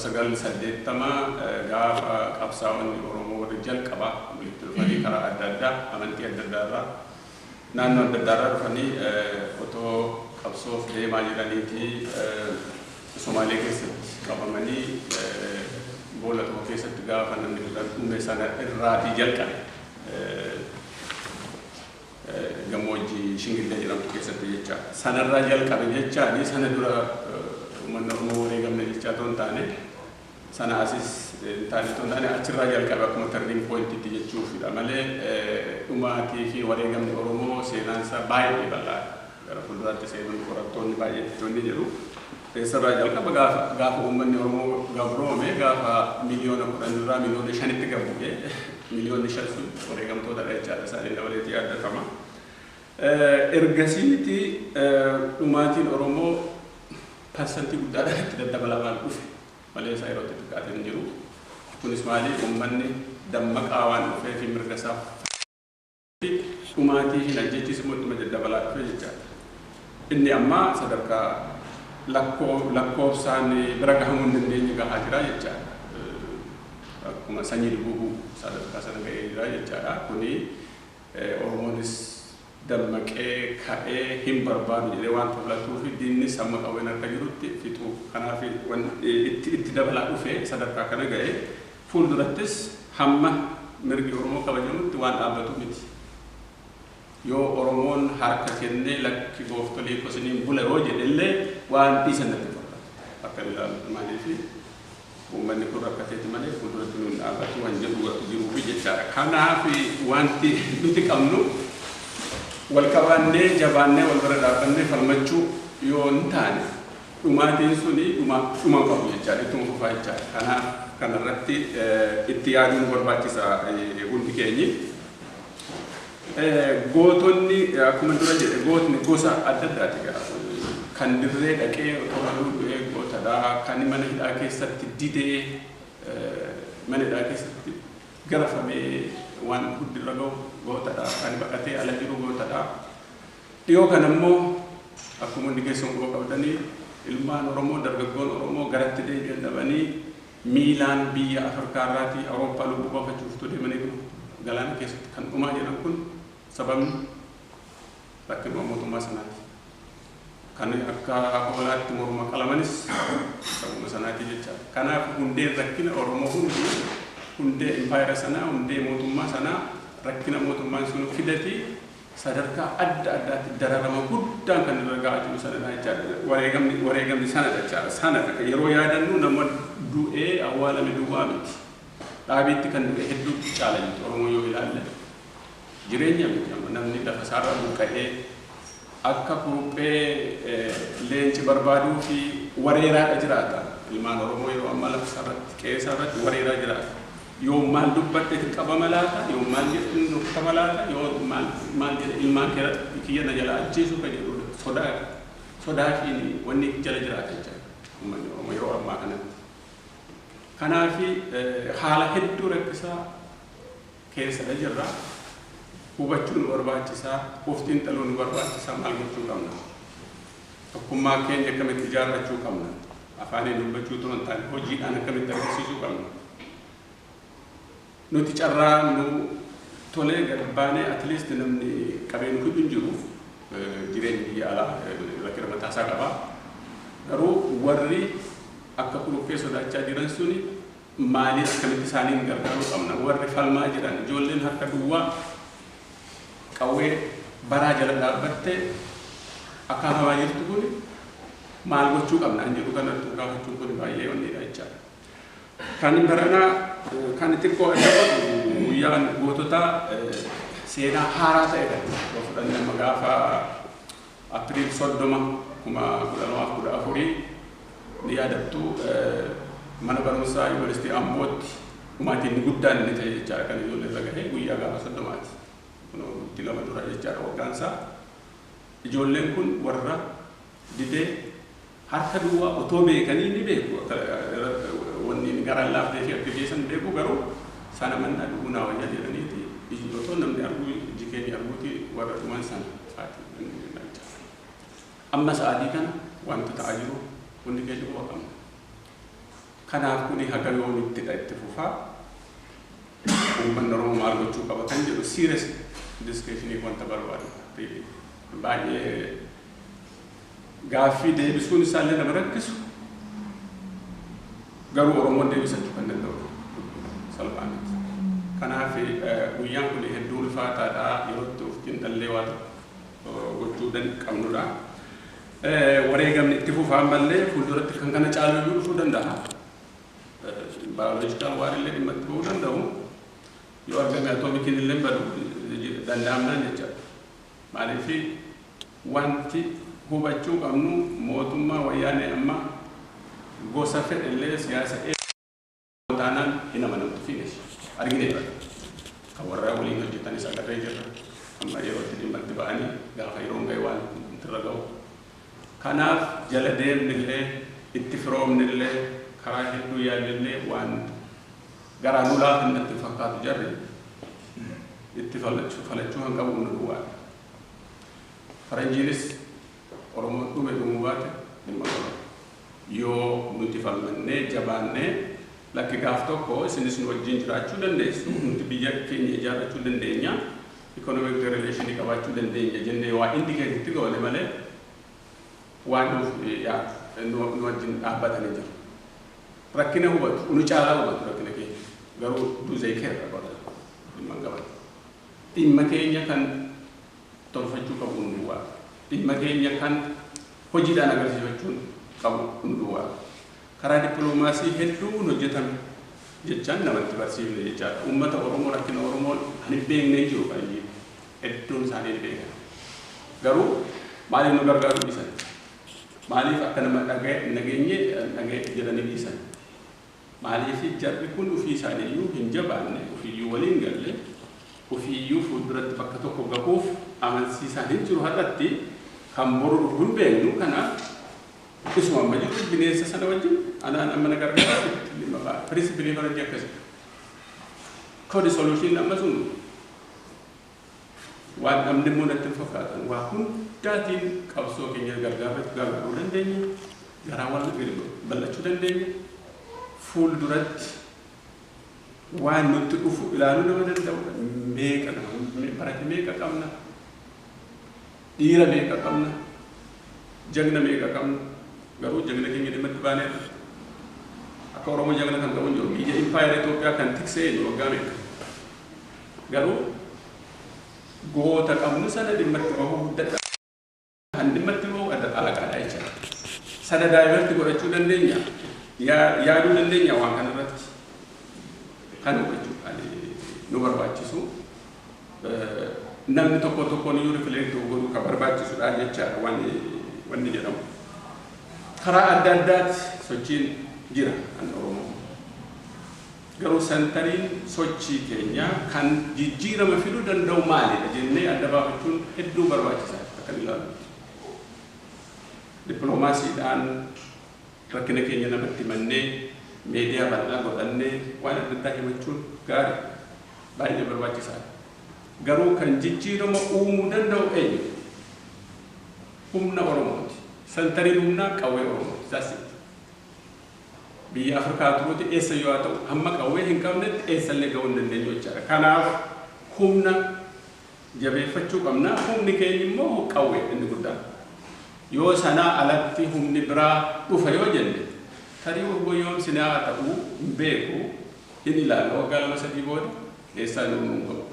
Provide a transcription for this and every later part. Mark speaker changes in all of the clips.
Speaker 1: 1980 gaafa qabsaa'onni Oromoo warri jalqabaa walitti dhufanii karaa adda addaa, amantii adda addaa irraa, naannoo adda addaa irraa dhufanii otoo qabsoof deemaa jiraniiti Somaalee keessatti qabamanii boolla tokko keessatti gaafa namni guddaan dhume sana irraatii jalqabe. Gammoojjii Shingillee jedhamtu keessatti jecha. Sanarraa jalqabe jechaani sana dura uummanni Oromoo wareegamne jechaa otoo hin taane, sana asis hin taane otoo hin taane, achirraa jalqabe akkuma turning pointitti jechuufidha malee dhumaatii fi wareegamni Oromoo seenaan isaa baay'ee bal'aadha. Gara fuulduraatti seenuun qorattoonni baay'ee itti jedhu. Eessarraa jalqaba? Gaafa uummanni Oromoo gabroome, gaafa 10 miliyoona irraa 5 miliyoonitti gad bu'ee, 5 miliyoonni sun wareegamtootadha jechaadha, isaanii dabaleetii yaaddatama. Ergasiiti dhumaatiin Oromoo parsantii guddaadhaan itti daddabalamaan dhufe malee isaa yeroo xixiqqaatiin hin jiru. Kunis maali? Uummanni dammaqaa waan dhufee fi mirga isaa dhumaatii hin ajjechiisu immoo ittuma daddabalaa dhufe jechaadha. Inni ammaa sadarkaa lakkoofsaan bira gahamuu hin dandeenye gahaa jira jechaadha. Akkuma sanyii duguuguu sadarkaa sana ga'ee jira jechaadha. Kuni Oromoonis dammaqee ka'ee hin barbaadu jedhee waan tolatuuf diinnis hamma qawween harka jirutti fixuu. Kanaaf itti dabalaa dhufee sadarkaa kana ga'ee fuuldurattis hamma mirgi Oromoo kabajamutti waan dhaabbatu miti. Yoo Oromoon harka kennee "Lakki, gooftolii kosiniin bula" yoo jedhellee waan dhiisan natti fakkaata. Akka ilaalu maaliif uummanni kun rakkateeti malee fuulduratti nuun dhaabbatu waan jedhu jiruufi jechaadha. Kanaaf wanti nuti qabnu wal qabaannee, jabaannee, wal bira dhaabbannee falmachuu yoo hin taane dhumaatiin suni dhuma dhuma qabu jechaadha. Ittuma fufaa jechaadha. Kanaaf kanarratti itti yaaduun barbaachisa hundi keenyi. Gootonni akkuma dura jedhe, gootni gosa adda addaati gara. Kan dirree dhaqee otoo haluu du'ee gootadha. Kan mana hidhaa keessatti didee mana hidhaa keessatti garafamee waan hundirra gahu gootadha. Kan baqatee ala jiru gootadha. Dhiyoo kana immoo akkuma hundi keessan quba qabdanii ilmaan Oromoo, dargaggoon Oromoo garatti deebi'an dhabanii miilaan biyya Afrikaa irraatii Awurooppaa lubbuu baafachuuf deemanii galaana keessatti kan dhumaa jiran kun sababni rakkinuma mootummaa sanaati. Kan akka hoolaatti morma qalamanis sababuma sanaati jechaadha. Kanaaf hundeen rakkina Oromoo hundi hundee impaayera sanaa, hundee mootummaa sanaa, rakkina mootummaan sun fidatii sadarkaa adda addaatti dararama guddaan kan irra gahaa jiru sanadha jechaadha. Wareegamni sanadha jechaadha. Sanadha yeroo yaadannu nama du'ee awwaalame duwwaa miti. Dhaabiitti kan du'e hedduu caala jechuudha Oromoo yoo ilaalle. Jireenya miti, amma namni lafa isaarra buqqa'ee akka kuruphee leenci barbaaduu fi wareeraadha jiraata. Ilmaan Oromoo yeroo ammaa lafa isaarratti, qe'ee isaarratti wareeraa jiraata. Yoo maal dubbadhe qabama laata, yoo maal jedhe rukkutama laata, yoo maal maal jedhe ilmaan kiyya na jala ajjeesu kan jedhu sodaa sodaa fi wanni jala jiraata jechaadha. Uummanni Oromoo yeroo ammaa kanatti. Kanaafi haala hedduu rakkisaa keessadha jirra. Hubachuu nu barbaachisaa, of xiinxaluu nu barbaachisaa, maal gochuu qabna? Tokkummaa keenya akkamitti ijaarrachuu qabna? Afaaniin dubbachuu otoo hin taane hojiidhaan akkamitti agarsiisuu qabna? Nuti carraa nu tolee gad baanee at least namni qabee nu hidhu hin jiru. Jireenyi biyya alaa rakkina mataasaa qaba. Garuu warri akka kuruphee sodaachaa jiran suni maaliif, akkamitti isaaniin gargaaruu qabna? Warri falmaa jiran, ijoolleen harka duwwaa qawwee baraa jala dhaabbattee akkaafamaa jirtu kun maal gochuu qabna an jedhu kanatti gaafachuun kun baay'ee wanniidha jechaadha. Kan baranaa kan xiqqoo adda godhu guyyaan goototaa seenaa haaraa ta'e kan yoo fudhanne, amma gaafa April 30 2014 ni yaadattu, mana barumsaa Yuunivarsiitii Ambootti dhumaatiin guddaan inni ta'e jechaadha, kan ijoollee irra gahee guyyaa gaafa 30ti. Kunoo bultii 2 dura jechaadha waggaansaa. Ijoolleen kun warra didee harka duwwaa otoo beekanii, ni beeku wanni garaan laaftee fi akka geessan beeku, garuu sana mannaa du'uu naa wayyaa jedhaniiti otoo namni arguu, iji keenya arguuti warra dhuman sana sa'aatii. Amma sa'aatii kana wanta ta'aa jiru hundi keenya quba qabna. Kanaaf kuni haga yoomittidha itti fufaa? Uummanni Oromoo maal gochuu qaba kan jedhu serious discussionii wanta barbaadu. Baay'ee gaaffii deebisuun isaallee nama rakkisu, garuu Oromoon deebisachuu kan danda'u salphaa miti. Kanaaf guyyaan kun hedduu ulfaataadha, yeroo itti of xiinxallee waa tokko gochuu qabnudha. Wareegamni itti fufaa ammallee fuulduratti kan kana caalu iyyuu dhufuu danda'a. Biological war illee dhimma itti ba'uu danda'u. Yoo argame atoomikiin illee badu danda'amnaan jechaadha. Maaliif wanti hubachuu qabnu mootummaa wayyaanee amma gosa fedhe illee siyaasa taanaan hin amanamtu fiinesh argineerra. Kan warra waliin hojjetanis agarree jirra. Amma yeroo itti dhimma itti ba'anii gaafa yeroon ga'e waan irra ga'u. Kanaaf jala deemnillee itti firoomnillee karaa hedduu yaadnillee waan garaa nu laafin natti fakkaatu jarri itti falachuu kan qabu nu duwwaadha. Faranjiinis Oromoon dhume dhumuu baate dhimma qaba. Yoo nuti falmannee jabaannee lakki gaaf tokko isinis nu wajjin jiraachuu dandeessu, nuti biyya keenya ijaarrachuu dandeenya, economic relation qabaachuu dandeenya jennee waa indicate itti goone malee waan nuuf nu wajjin dhaabbatanii jiru. Rakkina hubatu, nu caalaa hubatu rakkina keenya. Garuu do they care about it? Dhimma hin qaban. Dhimma keenya kan tolfachuu qabu nu duwwaadha. Dhimma keenya kan hojiidhaan agarsiifachuun qabu nu duwwaadha. Karaa dippiloomaasii hedduun hojjetame jechaan namatti barsiifne jechaadha. Uummata Oromoo rakkina Oromoo kan hin beekne hin jiru baay'ee. Hedduun isaanii ni beekan. Garuu maaliif nu gargaaruu dhiisan? Maaliif akka nama nageenye dhaga'e jedhanii dhiisan? Maaliif jarri kun ofii isaaniiyyuu hin jabaanne, ofiiyyuu waliin galle, ofiiyyuu fuulduratti bakka tokko gahuuf amansiisaan hin jiru har'atti, kan boru dhufu hin beeknu. Kanaaf isuma amma jiru bineensa sana wajjin anaan amma na gargaara itti dhimma ba'a. Principle faranjii akkasi. Kodi solution amma sun waan dhabne immoo natti hin fakkaatan. Waa hundaatiin qabsoo keenya gargaaruu dandeenya. Garaa wal bal'achuu dandeenya. Fuulduratti waan nutti dhufu ilaaluu nama danda'udha. Meeqa nama barate meeqa qabna? Dhiira meeqa qabna? Jagna meeqa qabna? Garuu jagna keenya dhimma itti baaneerra. Akka Oromoo jagna kan qabu hin jiru. Biyya impaayera Itoophiyaa kan tiksee eenyu waggaa meeqa? Garuu goota qabnu sana dhimma itti bahuu dadha kan dhimma itti bahu adda alaqaadha jechuudha. Sana divert godhachuu dandeenya. Yaaduu dandeenya waan kanarratti. Kan hubachuu nu barbaachisu. Namni tokko tokkoon iyyuu reflect godhuu kan barbaachisudha jechaadha wanni jedhamu. Karaa adda addaatti sochiin jira kan Oromoo. Garuu centeriin sochii keenyaa kan jijjiirama fiduu danda'u maalidha jennee adda baafachuun hedduu barbaachisaadha akka ilaalutti. Dippiloomaasiidhaan rakkina keenya namatti himannee meediyaa bal'aa godhannee waan adda addaa himachuun gaarii baay'ee barbaachisaadha. Garuu kan jijjiirama uumuu danda'u eenyu? Humna Oromooti. Centeriin humnaa qawwee Oromooti. That's it. Biyya Afrikaa turuuti eessa yoo haa ta'u hamma qawwee hin qabnetti eessallee ga'uu hin dandeenyu jechaadha. Kanaaf humna jabeeffachuu qabna. Humni keenya immoo qawwee inni guddaan. Yoo sanaa alatti humni biraa dhufa yoo jenne tarii goyoomsinaa haa ta'uu hin beeku, hin ilaalla waggaa 2-3 booda eessaa nu hin ga'u.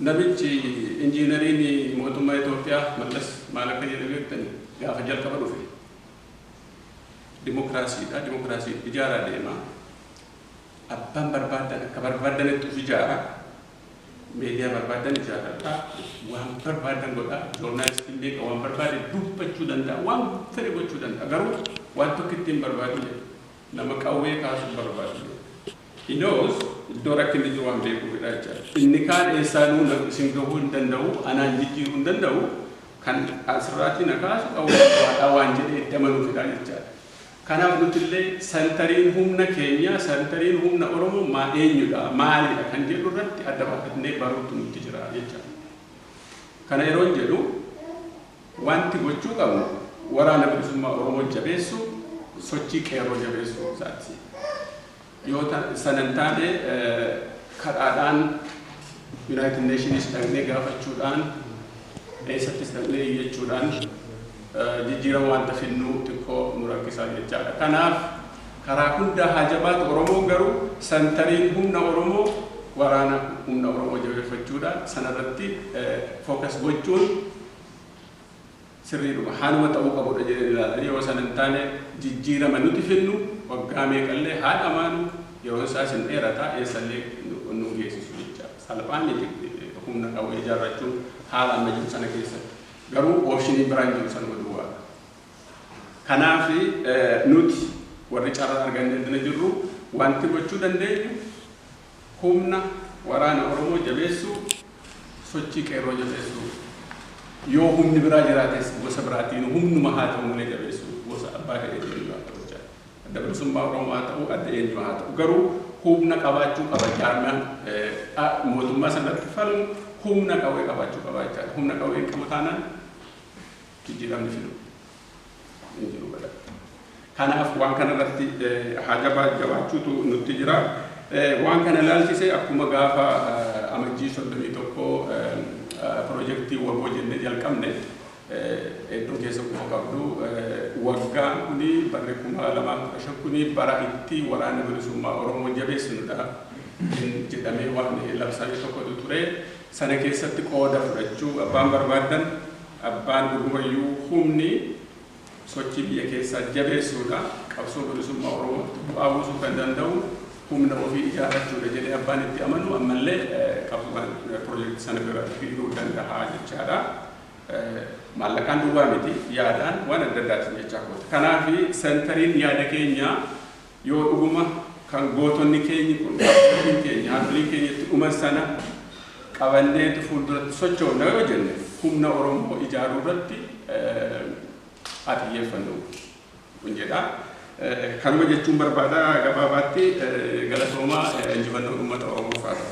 Speaker 1: Namichi injiinariin mootummaa Itoophiyaa Mallas maal akka jedhe beektanii gaafa jalqaba dhufe. Dimokiraasiidha, dimokiraasii ijaaraa deema. Abbaan barbaadan akka barbaadanitti of ijaara. Meediyaa barbaadan ijaarradha. Waan barbaadan godha. Joornaalistiin beeka waan barbaade dubbachuu danda'a. Waan fedhe gochuu danda'a. Garuu waan tokko ittiin barbaadu jedhe. Nama qawwee kaasuu barbaadu jedhe. He knows iddoo rakkinni jiru waan beekuufidha jechaadha. Inni kaan eessaanuu isin gahuu hin danda'u, anaan jijjiiruu hin danda'u, kan asirraatii na kaasu qawwee waan jedhee itti amanuufidha jechaadha. Kanaaf nuti illee centeriin humna keenya, centeriin humna Oromoo maa eenyudha, maalidha kan jedhu irratti adda baafannee baruutu nutti jira jechaadha. Kana yeroo jedhu wanti gochuu qabnu waraana bilisummaa Oromoo jabeessuu, Sochii qeerroo jabeessuu isaati. Yoo sana hin taane, kadhaadhaan United Nations dhaqnee gaafachuudhaan, eessattis dhaqnee iyyachuudhaan jijjiirama wanta finnuu xiqqoo nu rakkisaa jechaadha. Kanaaf karaa hundaa haa jabaatu Oromoo, garuu centeriin humna Oromoo waraana humna Oromoo jabeeffachuudha. Sanarratti focus gochuun sirriidhuma. Haaluma ta'uu qabudha jedhee ilaalan. Yoo sana hin taane, jijjiirama nuti finnu waggaa meeqallee haa dhamaanu, yeroo isaas hin dheerata, eessallee nu geessisu jecha. Salphaa miti humna qawwee ijaarrachuun haala amma jiru sana keessatti. Garuu optionii biraan jiru sanuma duwwaadha. Kanaaf nuti warri carraa argannee dina jirru wanti gochuu dandeenyu humna waraana Oromoo jabeessuu, sochii qeerroo jabeessuu, yoo humni biraa jiraates gosa biraatiin humnuma haa ta'u malee jabeessuu, gosa abbaa fedhe eenyu haa ta'u jechaadha. Adda Bilisummaa Oromoo haa ta'u, adda eenyu haa ta'u, garuu humna qabaachuu qaba. Jaarmaan mootummaa sanatti falmu humna qawwee qabaachuu qaba jechaadha. Humna qawwee hin qabu taanaan jijjiiramni fidu hin jiru bada. Kanaaf waan kanarratti haa jabaachuutu nutti jira. Waan kana ilaalchise akkuma gaafa Amajjii 31 piroojeektii WABOO jennee jalqabne, iddoo keessa quba qabdu, waggaan kuni, barri 2015 kuni bara itti Waraana Bilisummaa Oromoo jabeessinudha jedhamee waan labsame tokkotu ture. Sana keessatti qooda fudhachuu abbaan barbaadan, abbaan dhugumayyuu humni sochii biyya keessaa jabeessuudha, qabsoo bilisummaa Oromootti bu'aa buusuu kan danda'u humna ofii ijaarrachuudha jedhee abbaan itti amanu ammallee qabsoo piroojeektii sana bira fiiguu danda'a jechaadha. Maallaqaan duwwaa miti, yaadaan, waan adda addaatiin jechaa koota. Kanaaf centeriin yaada keenya yoo dhuguma kan gootonni keenyi kun, abbootiin keenya, haadholiin keenya itti dhuman sana qabanneetu fuulduratti sochoona yoo jenne, humna Oromoo ijaaruu irratti haa xiyyeeffannu kun jedha. Kanuma jechuun barbaada gabaabaatti. Galatoomaa. Injifannoo uummata Oromoo faata.